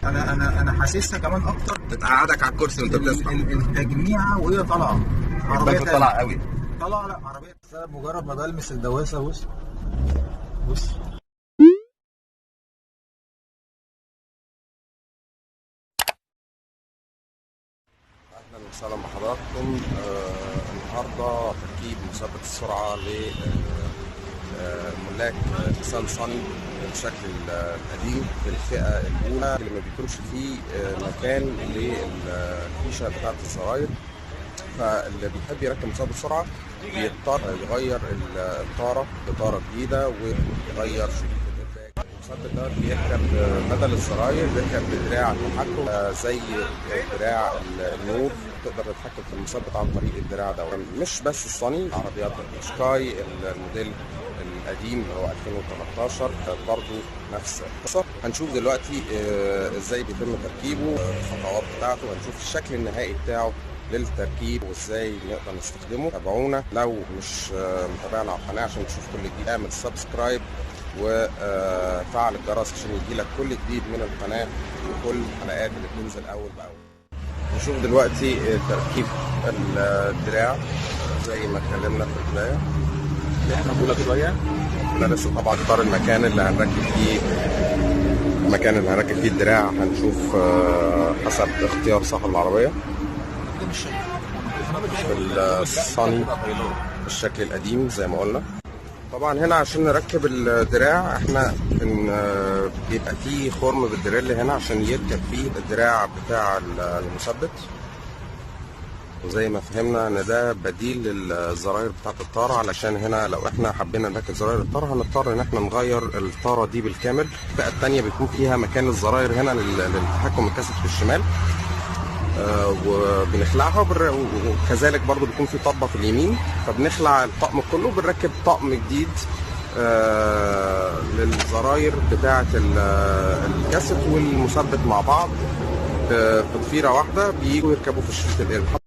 انا حاسسها كمان اكتر. بتقعدك على الكرسي وانت بتسمع التجميعه وهي طالعه. عربية طالعه قوي. طالعه، لا عربية مجرد ما بلمس الدواسه. بص بص. اهلا وسهلا بحضراتكم. النهارده تركيب مثبت السرعة ل ملاك نيسان صني بالشكل القديم في الفئة الاولى اللي ما بيكونش فيه مكان للفيشه بتاعه الزراير، فاللي بيحب يركب مثبت السرعة بيضطر يغير الطاره بطاره جديدة ويغير شريط الإيرباك. المثبت ده بيركب بدل الزراير، بيركب بدراع التحكم زي دراع النور، تقدر تتحكم في المثبت عن طريق الدراع ده. مش بس الصني، عربيات الشكاي الموديل القديم اللي هو 2013 برضو نفس القصة. هنشوف دلوقتي ازاي بيتم تركيبه، الخطوات بتاعته، هنشوف الشكل النهائي بتاعه للتركيب وازاي نقدر نستخدمه. تابعونا، لو مش متابعنا على القناة عشان تشوف كل جديد اعمل subscribe وفعل الجرس عشان يجيلك كل جديد من القناة وكل الحلقات اللي بتنزل اول باول. نشوف دلوقتي تركيب الدراع زي ما اتكلمنا في البداية. احنا شوية احنا لسه طبعا اختار المكان اللي هنركب فيه، المكان اللي هنركب فيه الدراع هنشوف حسب اختيار صاحب العربية. في الصني الشكل القديم زي ما قلنا. طبعا هنا عشان نركب الدراع احنا بيبقى فيه خرم بالدريل هنا عشان يركب فيه الدراع بتاع المثبت، وزي ما فهمنا ان ده بديل للزراير بتاعت الطاره، علشان هنا لو احنا حبينا نركب زراير الطاره هنضطر ان احنا نغير الطاره دي بالكامل. الفئة الثانية بيكون فيها مكان الزراير هنا للتحكم الكاسيت في الشمال، وبنخلعها، وكذلك برضو بيكون في طبه في اليمين، فبنخلع الطقم كله وبنركب طقم جديد للزراير بتاعه الكاسيت والمثبت مع بعض بضفيره واحدة، بييجوا يركبوا في شريط القرب.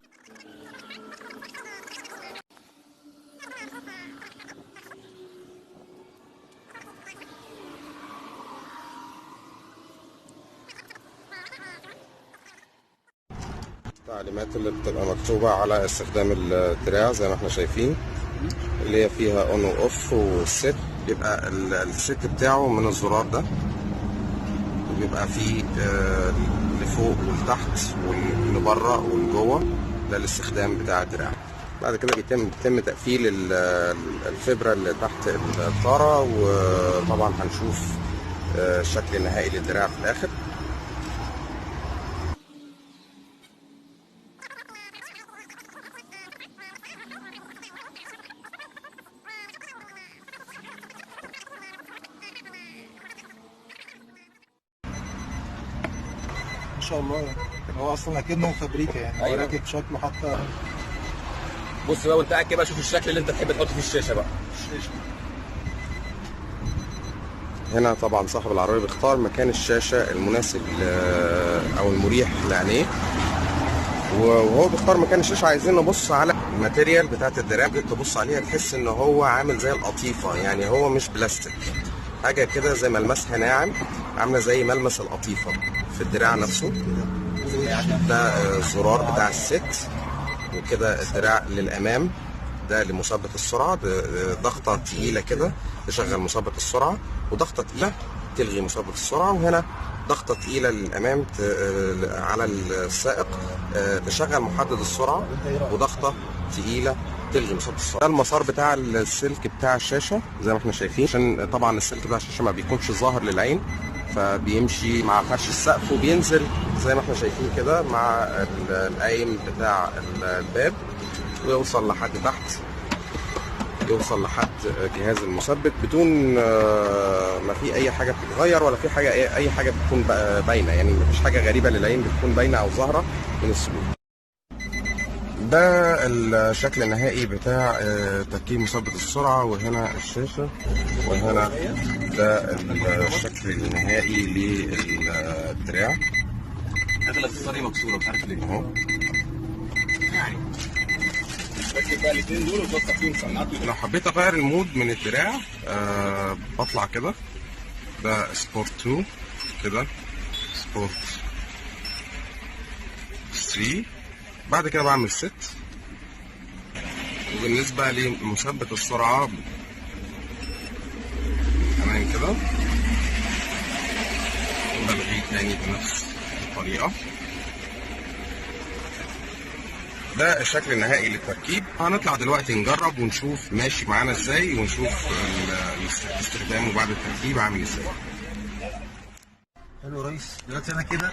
التعليمات اللي بتبقى مكتوبة على استخدام الدراع زي ما احنا شايفين، اللي هي فيها on و off وال set. بيبقى ال set بتاعه من الزرار ده، وبيبقى فيه لفوق ولتحت ولبره ولجوه، ده الاستخدام بتاع الدراع. بعد كده بيتم تقفيل الفبرة اللي تحت الطارة، وطبعا هنشوف الشكل النهائي للدراع في الاخر. ما شاء الله، هو اصلا اكنه فابريكا يعني. أيوة. راكب شكله حتى. بص بقى وانت قاعد كده شوف الشكل اللي انت تحب تحط فيه الشاشة بقى. الشاشة هنا طبعا صاحب العربية بيختار مكان الشاشة المناسب او المريح لعينيه، وهو بيختار مكان الشاشة عايزين نبص على ال material بتاعت الدراع. تبص عليها تحس ان هو عامل زي القطيفه، يعني هو مش بلاستيك، حاجة كده زي ملمسها ناعم، عامله زي ملمس القطيفه في الدراع نفسه. ده الزرار بتاع ال set، وكده الدراع للامام ده لمثبت السرعة، ضغطه تقيلة كده تشغل مثبت السرعة، وضغطه تقيلة تلغي مثبت السرعة، وهنا ضغطه تقيلة للامام على السائق تشغل محدد السرعة، وضغطه تقيلة تلغي مثبت السرعة. ده المسار بتاع السلك بتاع الشاشة زي ما احنا شايفين، عشان طبعا السلك بتاع الشاشة ما بيكونش ظاهر للعين، فبيمشي مع فرش السقف وبينزل زي ما احنا شايفين كده مع القايم بتاع الباب، ويوصل لحد تحت، يوصل لحد جهاز المثبت بدون ما في اي حاجة بتتغير ولا في حاجة، اي حاجة بتكون باينة، يعني مفيش حاجة غريبة للعين بتكون باينة او ظاهره من السلوك. ده الشكل النهائي بتاع تركيب مثبت السرعة، وهنا الشاشة، وهنا ده الشكل النهائي للدراع. اغلب الصري مكسورة مش عارف ليه. اهو يعني ركب بقى الاثنين دول وتوصل فيهم سماعات. لو حبيت اغير ال mode من الدراع بطلع كده، ده sport 2 كده، sport 3. بعد كده بعمل set. وبالنسبة لمثبت السرعة تمام كده، بلغيه تاني بنفس الطريقة. ده الشكل النهائي للتركيب. هنطلع دلوقتي نجرب ونشوف ماشي معانا ازاي، ونشوف استخدامه بعد التركيب عامل ازاي. حلو يا ريس. دلوقتي انا كده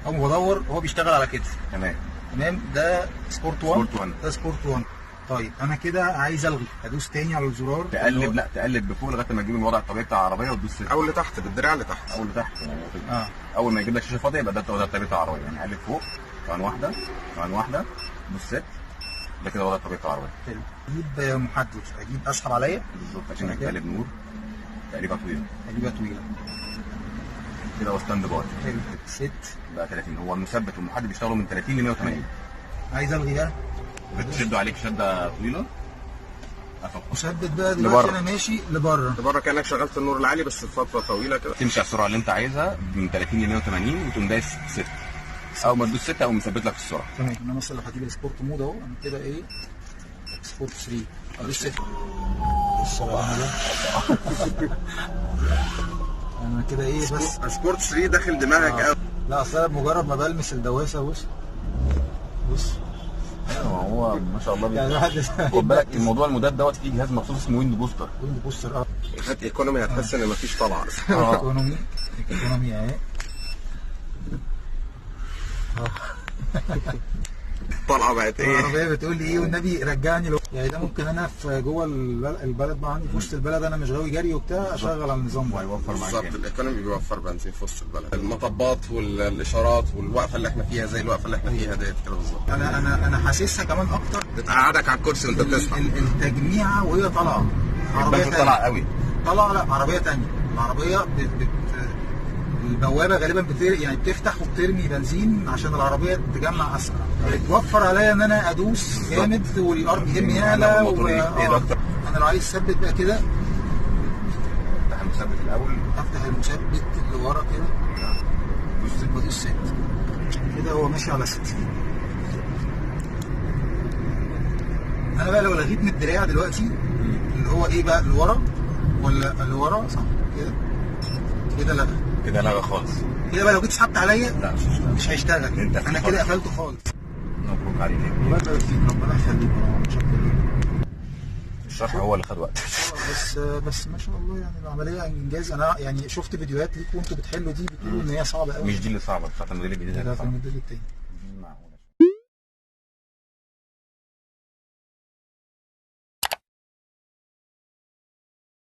اول ما بدور هو بيشتغل على كده. تمام تمام. ده sport 1، ده sport 1. طيب انا كده عايز الغي، ادوس تاني على الزرار. تقلب، لا تقلب بفوق لغاية ما تجيب الوضع الطبيعي بتاع العربية وتدوس او اللي تحت بالدراع اللي تحت، او اللي تحت يعني. اول ما يجيب لك شاشة فاضية يبقى ده الوضع الطبيعي بتاع العربية، يعني قلب فوق كمان واحدة كمان واحدة دوس set، ده كده الوضع الطبيعي بتاع العربية. حلو. اجيب محدد، اجيب اسحب عليا بالظبط عشان تقلب نور تقليبه طويلة، تقليبه طويلة كده و stand by. حلو. set بقى 30. هو المثبت والمحدد بيشتغلوا من 30 ل 180. عايز الغي ده، بتشدوا عليك شده طويلة. قفل. مثبت بقى دلوقتي انا ماشي لبره، لبره كانك شغلت النور العالي بس لفترة طويلة كده. تمشي على السرعة اللي انت عايزها من 30 ل 180 وتقوم دايس set، او ما تدوس set او مثبت لك السرعة. تمام. انا مثلا لو هجيب ال sport mode اهو، انا كده ايه sport 3، ادوس set. السرعة انا كده ايه بس sport 3 داخل دماغك قوي. لا اصل انا بمجرد ما بلمس الدواسه بص بص. ايوه هو ما شاء الله يعني. خد بالك الموضوع المودات دوت فيه جهاز مخصوص اسمه wind booster. wind booster. خدت economy هتحس ان مفيش طلعه. economy، economy اهي. الطلعة بقت ايه؟ العربية بتقول لي ايه والنبي رجعني لو يعني ده ممكن انا في جوه البلد بقى عندي في وسط البلد انا مش غاوي جري وبتاع، اشغل على النظام ده وهيوفر معاك بالظبط. ال economy بيوفر بنزين في وسط البلد، المطبات والاشارات والوقفه اللي احنا فيها زي الوقفة اللي احنا فيها ديت كده بالظبط. انا حاسسها كمان اكتر، بتقعدك على الكرسي وانت بتسمع التجميعه وهي طالعه. عربية طالعه قوي، طالعه. لا عربية ثانية، العربية البوابة غالبا يعني بتفتح وبترمي بنزين عشان العربية تجمع اسرع. بتوفر عليا ان انا ادوس جامد وال RPM يعلى. انا لو عايز اثبت بقى كده افتح المثبت الاول، افتح المثبت اللي ورا كده، بدوس set كده، هو ماشي على 60. انا بقى لو لغيت من الدراع دلوقتي اللي هو ايه بقى، لورا ولا لورا صح كده؟ كده لغى، كده لغى خالص. كده بقى لو جيت سحبت عليا لا مش هيشتغل. انا كده قفلته خالص. مبروك عليك. الله يبارك فيك، ربنا يخليك. الشرح هو اللي خد وقت. بس ما شاء الله يعني العملية انجاز. انا يعني شفت فيديوهات ليك وانتوا بتحلوا دي، بتقولوا ان هي صعبة قوي. مش دي اللي صعبة، بتاعت الموديل الجديد. ده في الموديل التاني. معقول.